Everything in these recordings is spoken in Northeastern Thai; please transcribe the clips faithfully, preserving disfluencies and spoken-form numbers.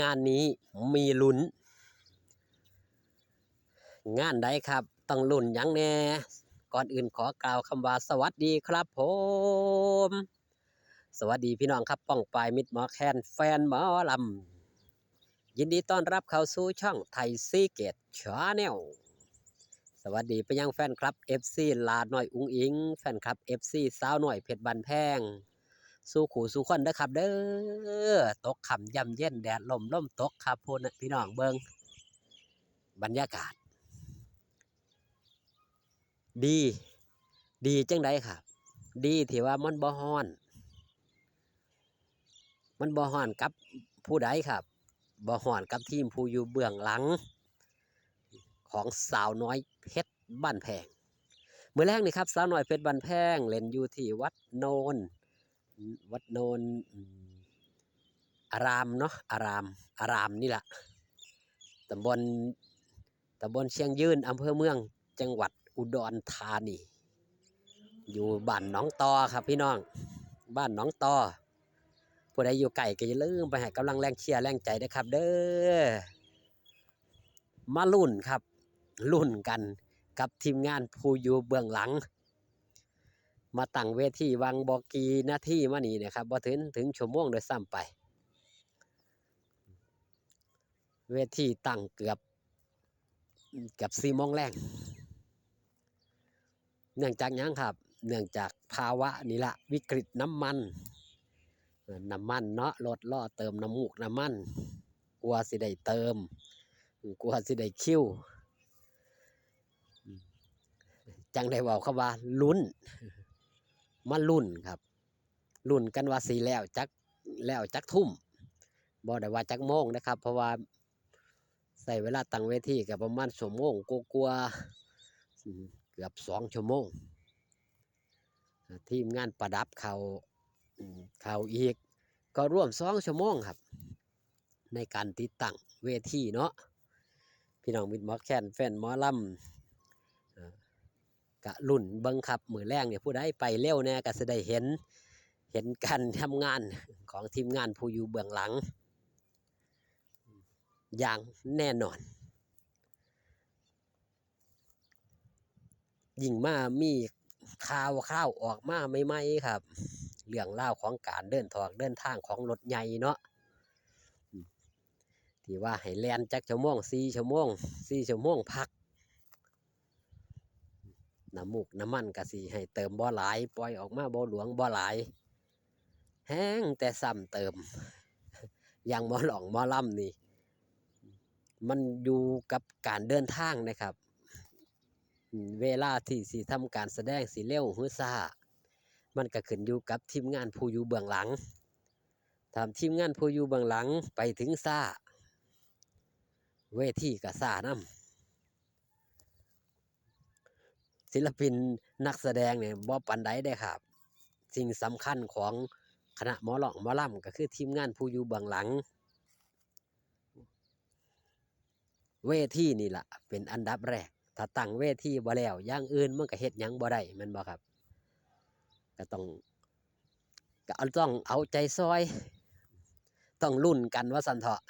งานนี้มีลุ้น งานใดครับ ต้องลุ้นหยังแน่ ก่อนอื่นขอกล่าวคำว่าสวัสดีครับผม สวัสดีพี่น้องครับ ป้องปายมิตรหมอแคน แฟนหมอลำ ยินดีต้อนรับเข้าสู่ช่องไทยซีเกตชาแนล สวัสดีไปยังแฟนคลับ เอฟซี หลาน้อยอุ๋งอิ๋ง แฟนคลับ เอฟซี สาวน้อยเพชรบ้านแพง สู่คู่สู่คนเด้อครับเด้อ ตกค่ำย่ำเย็น แดดล่ม ลมตกครับ พู้นน่ะพี่น้องเบิ่ง บรรยากาศ ดี ดีจั่งใดครับ ดีที่ว่ามันบ่ร้อน มันบ่ร้อนกับผู้ใดครับ บ่ร้อนกับทีมผู้อยู่เบื้องหลัง ของสาวน้อยเพชรบ้านแพง มื้อแลงนี่ครับ สาวน้อยเพชรบ้านแพงเล่นอยู่ที่วัดโนน วัดโนน อืม อารามเนาะ อาราม อารามนี่ล่ะ ตำบล ตำบลเชียงยืน อำเภอเมือง จังหวัดอุดรธานี อยู่บ้านหนองตอครับพี่น้อง บ้านหนองตอ ผู้ใดอยู่ไกลก็อย่าลืมไปให้กำลังแรงเชียร์แรงใจนะครับเด้อ มาลุ้นครับ ลุ้นกันกับทีมงานผู้อยู่เบื้องหลัง มาตั้งเวทีวังบ่กี่นาทีมานี่นะครับ บ่ถึง ถึงชั่วโมงโดยซ้ำไป เวทีตั้งเกือบ เกือบสี่โมงแลง เนื่องจากหยังครับ เนื่องจากภาวะนี่ละ วิกฤตน้ำมัน เอ่อ น้ำมันเนาะ รถรอเติมน้ำมูกน้ำมัน กว่าสิได้เติม กว่าสิได้คิว จั่งได้เว้าคำว่าลุ้น มาลุ้นครับ ลุ้นกันว่าสิแล้วจัก แล้วจักทุ่ม บ่ได้ว่าจักโมงนะครับ เพราะว่าใช้เวลาตั้งเวทีก็ประมาณชั่วโมงกว่าๆ อืม เกือบสองชั่วโมง ทีมงานประดับเข้า อืม เข้าอีก ก็รวมสองชั่วโมงครับ ในการติดตั้งเวทีเนาะ พี่น้องมิตรหมอแคน แฟนหมอลำ เอ่อ กะลุ้นเบิ่งครับ มื้อแลงนี่ผู้ใดไปเร็วแน่ก็สิได้เห็น เห็นการทำงานของทีมงานผู้อยู่เบื้องหลัง อย่างแน่นอน ยิ่งมามีข่าวคราวออกมาใหม่ๆ ครับ เรื่องราวของการเดินทาง เดินทางของรถใหญ่เนาะ ที่ว่าให้แล่นจักชั่วโมง สี่ชั่วโมง สี่ชั่วโมงพัก น้ำมูกน้ำมันก็สิให้เติมบ่หลาย ปล่อยออกมาบ่หลวงบ่หลาย แฮงแต่ซ้ำเติม อย่างหมอร้องหมอลำนี่ มันอยู่กับการเดินทางนะครับ อืม เวลาที่สิทำการแสดงสิเร็วหรือช้า มันก็ขึ้นอยู่กับทีมงานผู้อยู่เบื้องหลัง ถ้าทีมงานผู้อยู่เบื้องหลังไปถึงช้า เวทีก็ช้านำ ศิลปินนักแสดงเนี่ยบ่ปานใดเด้ครับ สิ่งสำคัญของคณะหมอร้องหมอลำก็คือทีมงานผู้อยู่เบื้องหลัง เวทีนี่ล่ะเป็นอันดับแรก ถ้าตั้งเวทีบ่แล้ว อย่างอื่นมันก็เฮ็ดหยังบ่ได้ แม่นบ่ครับ ก็ต้อง ก็ต้องเอาใจซอย ต้องลุ้นกันว่าซั่นเถาะ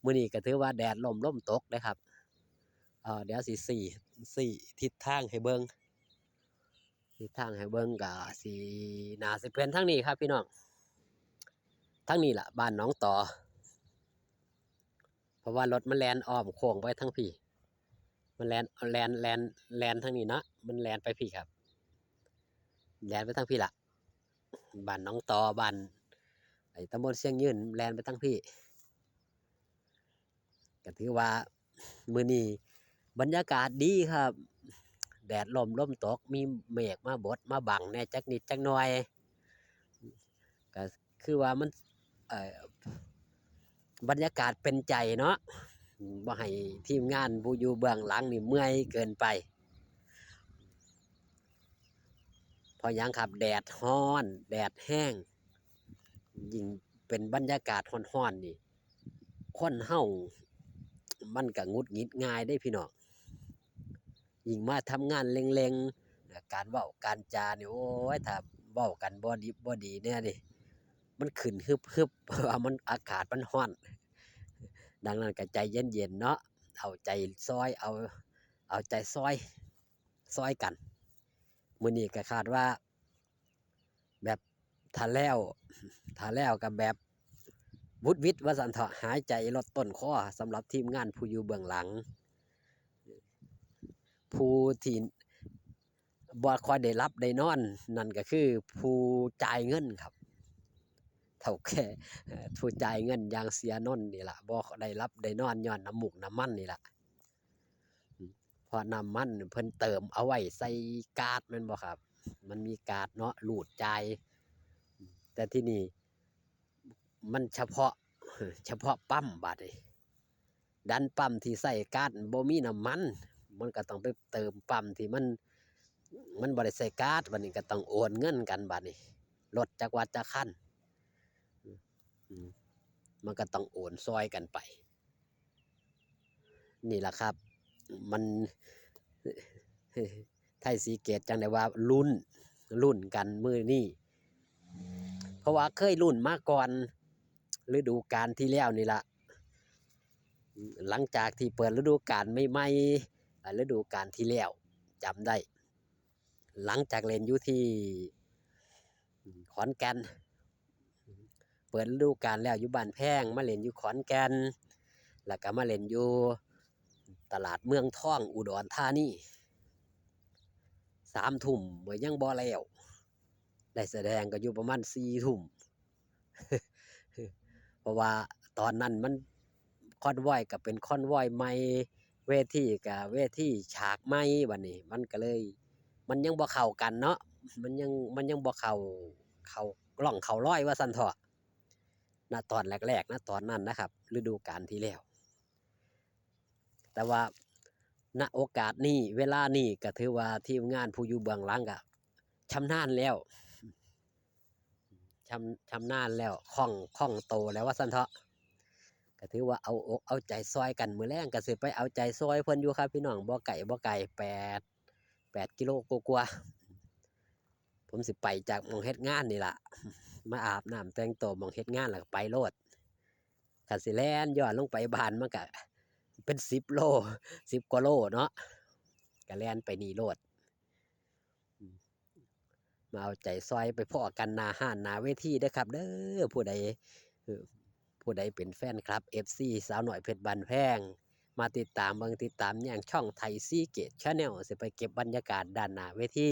มื้อนี้ก็ถือว่าแดดล่มลมตกเด้อครับ เอ่อ เดี๋ยวสิซี้ ซี้ทิศทางให้เบิ่ง ทิศทางให้เบิ่งก็สิ น่าสิเป็นทางนี้ครับพี่น้อง ทางนี้ล่ะบ้านหนองตอ เพราะว่ารถมันแล่นอ้อมโค้งไปทางพี้ มันแล่น แล่น แล่น แล่นทางนี้เนาะ มันแล่นไปพี้ครับ แล่นไปทางพี้ล่ะ บ้านหนองตอ บ้าน ไอ้ตำบลเชียงยืน แล่นไปทางพี้ ก็ถือว่ามื้อนี้บรรยากาศดีครับ แดดล่มลมตก มีเมฆมาบดมาบังแหน่จักนิดจักหน่อย ก็คือว่ามัน เอ่อ บรรยากาศเป็นใจเนาะ บ่ให้ทีมงานผู้อยู่เบื้องหลังนี่เมื่อยเกินไป เพราะหยังครับ แดดร้อน แดดแฮง ยิ่งเป็นบรรยากาศร้อนๆนี่ คนเฮามันก็หงุดหงิดง่ายเด้พี่น้อง ยิ่งมาทำงานเร่งๆ การเว้าการจานี่ โอ้ย ถ้าเว้ากันบ่ดิบบ่ดีแหน่นี่ มันขึ้นฮึบๆ เพราะว่ามัน อากาศมันร้อน ดังนั้นก็ใจเย็นๆเนาะ เอาใจซอย เอา เอาใจซอย ซอยกัน มื้อนี้ก็คาดว่า แบบ ถ้าแล้ว ถ้าแล้วก็แบบ หวุดหวิดว่าซั่นเถาะ หายใจลดต้นคอ สำหรับทีมงานผู้อยู่เบื้องหลัง ผู้ที่บ่ค่อยได้หลับได้นอน นั่นก็คือผู้จ่ายเงินครับ เฒ่าแก่ เอ่อ ผู้จ่ายเงินอย่างเสียนนท์นี่ล่ะ บ่ได้หลับได้นอนย้อนน้ำมูกน้ำมันนี่ล่ะ อืม เพราะน้ำมันเพิ่นเติมเอาไว้ใส่การ์ดแม่นบ่ครับ มันมีการ์ดเนาะ รูดจ่าย แต่ที่นี่มันเฉพาะ เฉพาะปั๊มบาดนี้ ดันปั๊มที่ใส่การ์ดบ่มีน้ำมัน มันก็ต้องไปเติมปั๊มที่มัน มันบ่ได้ใส่การ์ด บาดนี้ก็ต้องโอนเงินกันบาดนี้ รถจักวัดจักคัน อืม มันก็ต้องโอนซอยกันไป นี่ล่ะครับ มัน ไทยศรีเกตจั่งได้ว่าลุ้น ลุ้นกันมื้อนี้ เพราะว่าเคยลุ้นมาก่อน ฤดูกาลที่แล้วนี่ล่ะ หลังจากที่เปิดฤดูกาลใหม่ๆ อ่า ฤดูกาลที่แล้ว จำได้ หลังจากเล่นอยู่ที่ อืม ขอนแก่น เปิดฤดูกาลแล้วอยู่บ้านแพง มาเล่นอยู่ขอนแก่น แล้วก็มาเล่นอยู่ตลาดเมืองทอง อุดรธานี สามทุ่มก็ยังบ่แล้ว ได้แสดงก็อยู่ประมาณสี่ทุ่ม เพราะว่าตอนนั้นมัน คอนวอยก็เป็นคอนวอยใหม่ เวทีก็เวทีฉากใหม่ บัดนี้มันก็เลย มันยังบ่เข้ากันเนาะ มันยัง มันยังบ่เข้า เข้าร่องเข้ารอยว่าซั่นเถาะ ณ ตอนแรกๆ ณ ตอนนั้นนะครับ ฤดูกาลที่แล้ว แต่ว่า ณ โอกาสนี้ เวลานี้ก็ถือว่าทีมงานผู้อยู่เบื้องหลังก็ชำนาญแล้ว ชำ ชำนาญแล้ว คล่อง คล่องโตแล้วว่าซั่นเถาะ ก็ถือว่าเอาอกเอาใจซอยกัน มื้อแลงก็สิไปเอาใจซอยเพิ่นอยู่ครับพี่น้อง บ่ไกล บ่ไกล แปด แปดกิโลกว่าๆ ผมสิไปจากหม่องเฮ็ดงานนี่ล่ะ มาอาบน้ำแต่งตัวหม่องเฮ็ดงานแล้วก็ไปโลด คันสิแล่นย้อนลงไปบ้านมันก็เป็นสิบโล สิบกว่าโลเนาะ ก็แล่นไปนี่โลด อืม มาเอาใจซอย ไปพ้อกันหน้าฮ้านหน้าเวทีเด้อครับเด้อ ผู้ใด เอ่อ ผู้ใดเป็นแฟนคลับ เอฟซี สาวน้อยเพชรบ้านแพง มาติดตามเบิ่งติดตามแยงช่องไทยศรีเกต Channel สิไปเก็บบรรยากาศด้านหน้าเวที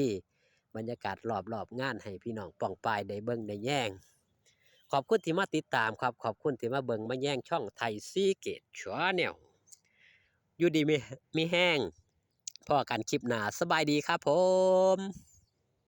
บรรยากาศรอบๆงานให้พี่น้องป้องปายได้เบิ่งได้แยง ขอบคุณที่มาติดตามครับ ขอบคุณที่มาเบิ่งมาแยงช่องไทยศรีเกต Channel อยู่ดีมี มีแฮง พ้อกันคลิปหน้า สบายดีครับผม